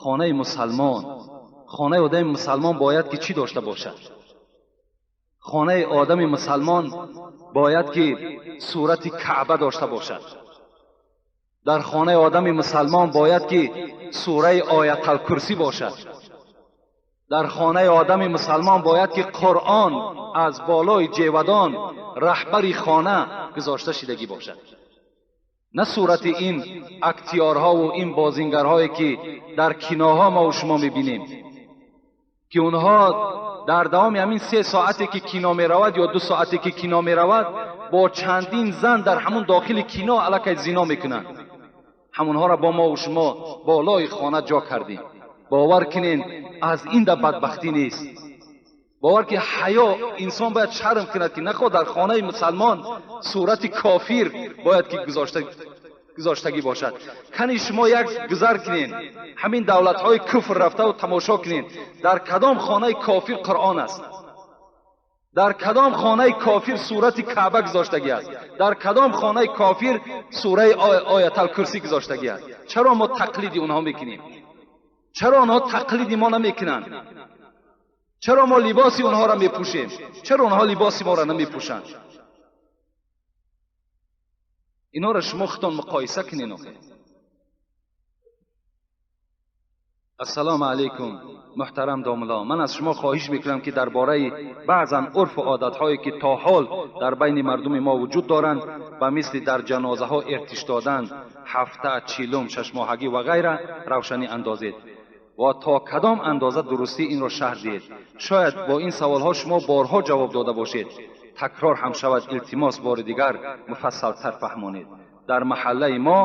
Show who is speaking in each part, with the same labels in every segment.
Speaker 1: Хонаи мусалмон, хонаи одами мусалмон бояд ки чӣ дошта бошад? Хонаи одами мусалмон бояд ки сурати Каъба дошта бошад. Дар хонаи одами мусалмон бояд ки сураи Ояталкурсӣ бошад. Дар хонаи одами мусалмон бояд ки Қуръон аз болои ҷевадон раҳбари хона гузошта шидагӣ бошад. На сурати ин актиёрҳову ин бозингарҳое ки дар киноҳо мо шумо мебинем, ки онҳо дар давоми ҳамин 3 соате ки кино меравад ё 2 соате ки кино меравад бо чандин зан дар ҳамун дохили кино аллакай зино мекунанд. Ҳамонҳоро бо мо шумо болои хона ҷо кардем. Бовар кунен, аз ин да бадбахтӣ нест. Бовар ки ҳаё инсон бояд шарм кунад, ки нахоҳ дар хонаи мусалмон сурати кофир бояд ки гузоштагӣ бошад. Кани шумо як гузар кунен, ҳамин давлатҳои куфр рафтаву тамошо кунен, дар кадом хонаи кофир Қуръон аст, дар кадом хонаи кофир сурати Каъба гузоштагӣ аст, дар кадом хонаи кофир сураи Ояталкурсӣ гузоштагӣ аст. Чаро мо тақлиди онҳо мекунем? Чаро онҳо тақлиди мо намекунанд? Чаро мо либоси онҳоро мепӯшем? Чаро онҳо либоси моро намепӯшанд? Инҳоро шумо худтон муқоиса кунед. Охир. Ассалому алайкум, муҳтарам домулло. Ман аз шумо хоҳиш мекунам, ки дар бораи баъзан урфу одатҳое ки то ҳол дар байни мардуми мо вуҷуд доранд, ба мисли дар ҷанозаҳо иртиш додан, ҳафта, чилум, шашмоҳагӣ ва ғайра равшанӣ андозед ва то кадом андоза дурустӣ инро шарҳ диҳед. Шояд бо ин саволҳо шумо борҳо ҷавоб дода бошед. Такрор ҳам шавад, илтимос бори дигар муфассалтар фаҳмонед. Дар маҳаллаи мо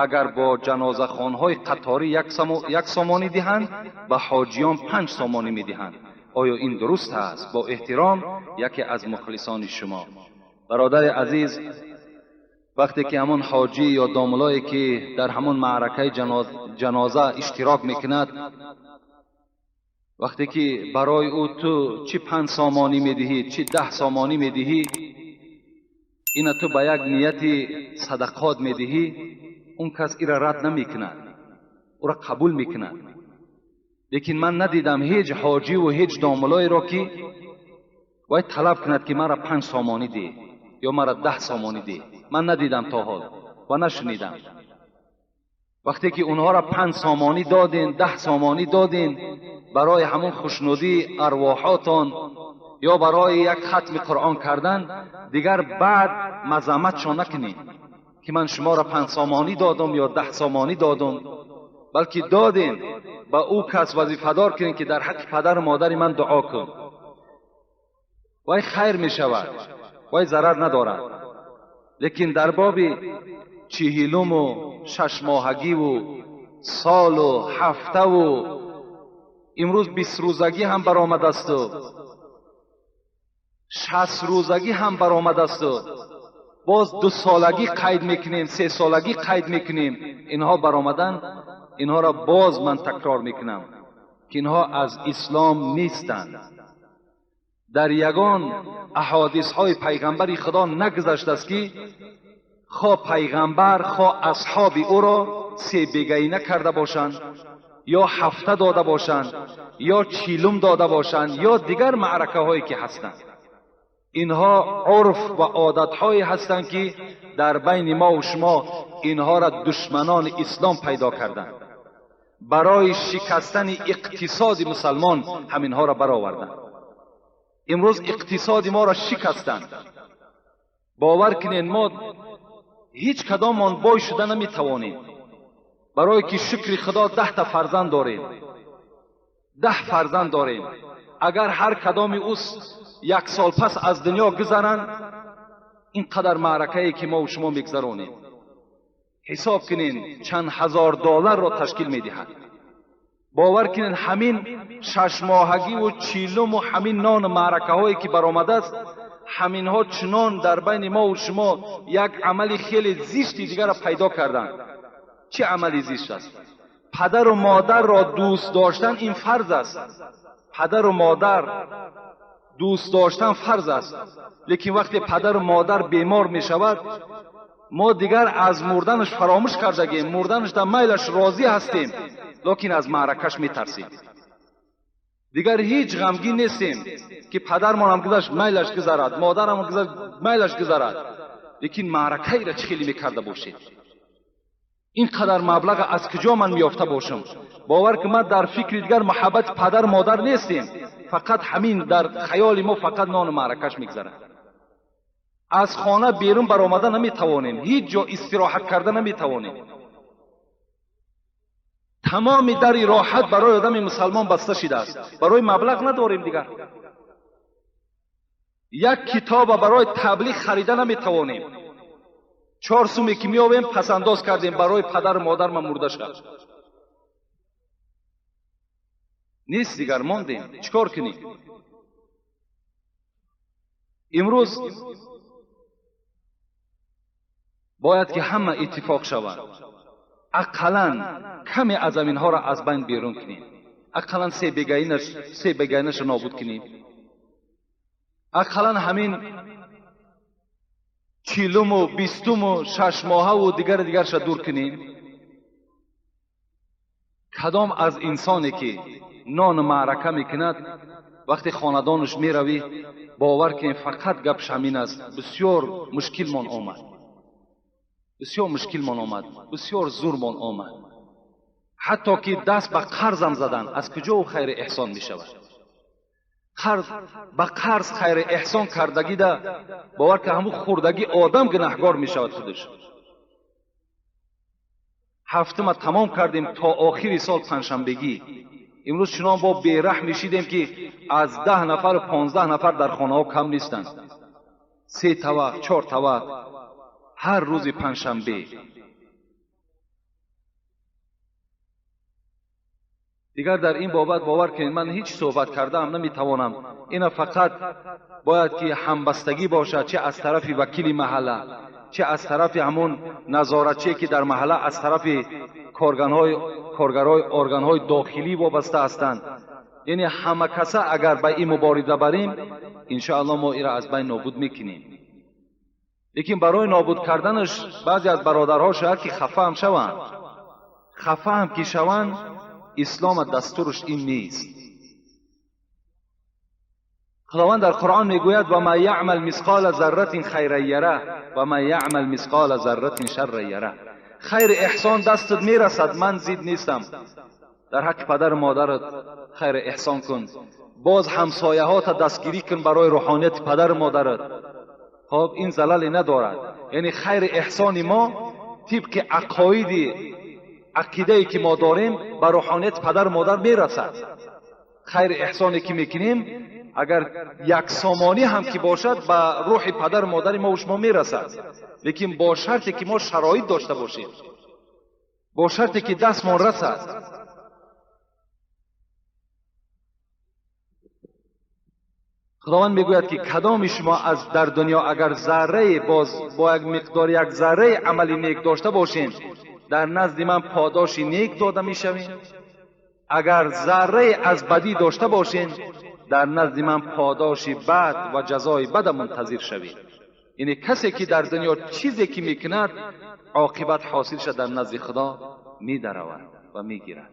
Speaker 1: агар бо ҷанозахонҳои қаторӣ 1 сомонӣ диҳанд, ба ҳоҷиён 5 сомонӣ медиҳанд. Оё ин дуруст аст? Бо эҳтиром, яке аз мухлисони шумо. Бародари азиз, вақте ки ҳамон ҳоҷӣ ё домулое ки дар ҳамон маъракаи ҷаноза иштирок мекунад, вақте ки барои ӯ ту чӣ 5 сомонӣ медиҳӣ, чӣ 10 сомонӣ медиҳӣ, ина ту ба як нияти садақот медиҳӣ, он кас ира рад намекунад, ӯра қабул мекунад. Лекин ман надидам ҳеҷ ҳоҷиву ҳеҷ домулоеро ки вай талаб кунад ки мара 5 сомонӣ деҳ ё мара 10 сомонӣ деҳ. Ман надидам то ҳол ва нашунидам. Вақте ки онҳоро 5 сомонӣ доден, 10 сомонӣ доден, барои ҳамон хушнудии арвоҳотон ё барои як хатми Қуръон кардан, дигар баъд мазамматшон накунед ки ман шуморо 5 сомонӣ додам ё 10 сомонӣ додам, балки доден ба ӯ кас вазифадор кунед ки дар ҳаққи падару модари ман дуо кун. Вай хайр мешавад, вай зарар надорад. Лекин дар боби чиҳилуму шашмоҳагиву солу ҳафтаву имрӯз 20 рӯзагӣ ҳам баромадасту 60 рӯзагӣ ҳам баромадасту боз 2 солагӣ қайд мекунем, 3 солагӣ қайд мекунем, инҳо баромадан, инҳоро боз ман такрор мекунам ки инҳо аз ислом нестанд. Дар ягон аҳодисҳои пайғамбари Худо нагузаштааст ки хо пайғамбар хо асҳоби ӯро себегаина карда бошанд ё ҳафта дода бошанд ё чилум дода бошанд ё дигар маъракаҳое ки ҳастанд. Инҳо урф ва одатҳое ҳастанд ки дар байни мо ва шумо инҳоро душманони ислом пайдо карданд. Барои шикастани иқтисоди мусалмон ҳаминҳоро бароварданд. Имрӯз иқтисоди моро шикастанд. Бовар кунед, мо ҳеҷ кадомон бой шуда наметавонем, барое ки шукри Худо 10 та фарзанд дорем, 10 фарзанд дорем. Агар ҳар кадоми ӯ 1 сол пас аз дунё гузаранд, ин қадар маъракае ки мо шумо мегузаронем, ҳисоб кунед чанд ҳазор долларро ташкил медиҳад. Бовар кунед, ҳамин шашмоҳагиву чилуму ҳамин нону маъракаҳое ки баромадааст, ҳаминҳо чунон дар байни мо шумо як амали хеле зишти дигарро пайдо карданд. Чӣ амали зишт аст? Падару модарро дӯст доштан ин фарз аст. Падару модар дӯст доштан фарз аст. Лекин вақте падару модар бемор мешавад, мо дигар аз мурданаш фаромӯш кардагем, мурданаш дар майлаш розӣ ҳастем. лекин аз маъракаш метарсем. Дигар ҳеҷ ғамгин нестем ки падармонам гузашт, майлаш гузарад, модарам гузашт, майлаш гузарад, лекин маъракаеро чӣ хеле мекарда бошед? Ин қадар маблаға аз куҷо ман меёфта бошам? Бовар ки ман дар фикри дигар муҳаббати падар модар нестем, фақат ҳамин дар хаёли мо фақат нону маъракаш мегузарад. Аз хона берун баромада наметавонем, ҳеҷ ҷо истироҳат карда наметавонем. Тамоми дари роҳат барои одами мусалмон баста шидааст. Барои маблағ надорем дигар. Як китоба барои таблиғ харида наметавонем. 4 суме ки меёбем пасандоз кардем барои падару модарман мурда шуд. Нест дигар, мондем. Чӣ кор кунем? Имрӯз бояд ки ҳама иттифоқ шавад. Ақаллан каме аз аминҳоро аз байн берун кунем. Ақаллан се бегаинаша нобуд кунем. Ақаллан ҳамин 40-уму 20-уму 6 моҳаву дигари дигарша дур кунем. Кадом аз инсоне ки нону маърака мекунад, вақте хонадонаш меравӣ, бовар кунем фақат гапш ҳамин аст: бисёр мушкилмон омад, бисёр мушкилмон омад, бисёр зурмон омад, ҳатто ки даст ба қарзам задан. Аз куҷо ӯ хайри эҳсон мешавад? Қарз ба қарз хайри эҳсон кардагида бовар ки ҳамун хурдагӣ одам гунаҳгор мешавад худаш. Ҳафтума тамом кардем то охири сол панҷшанбегӣ. Имрӯз чунон бо бераҳм мешидем ки аз 10 нафару 15 нафар дар хонаҳо кам нестанд. 3 тавақ, 4 тавақ ҳар рӯзи панҷшанбе. Дигар дар ин бобат бовар кунед ман ҳеҷ суҳбат кардаам наметавонам. Ина фақат бояд ки ҳамбастагӣ бошад, чӣ аз тарафи вакили маҳалла, чӣ аз тарафи ҳамон назоратчие ки дар маҳалла аз тарафи коргарҳои органҳои дохилӣ вобаста ҳастанд. Яъне ҳама каса агар ба ин мубориза барем, иншоаллоҳ мо инро аз байн нобуд мекунем. Лекин барои нобуд карданаш баъзе аз бародарҳо шояд ки хафа ҳам шаванд. Хафа ҳам ки шаванд, ислом дастураш ин нест. Худованд дар Қуръон мегӯяд: ва ма яъмал мисқола зарратин хайран яра ва ма яъмал мисқола зарратин шарран яра. Хайри эҳсон дастат мерасад, ман зид нестам. Дар ҳаққи падару модарат хайри эҳсон кун, боз ҳамсояҳота дастгирӣ кун барои рӯҳонияти падару модарат. Хоб ин залале надорад. Яъне хайри эҳсони мо тибқи ақоиди ақидае ки мо дорем ба рӯҳонияти падару модар мерасад. Хайри эҳсоне ки мекунем агар як сомонӣ ҳам ки бошад ба рӯҳи падару модари мо шумо мерасад, лекин бо шарте ки мо шароит дошта бошем, бо шарте ки дастмон расад. Худованд мегӯяд ки кадоми шумо аз дар дунё агар заррае боз бо як миқдор як зарраи амали нек дошта бошем, дар назди ман подоши нек дода мешавем. Агар заррае аз бадӣ дошта бошем, дар назди ман подоши бад ва ҷазои бада мунтазир шавед. Яъне касе ки дар дунё чизе ки мекунад, оқибат ҳосилша дар назди Худо медаравад ва мегирад.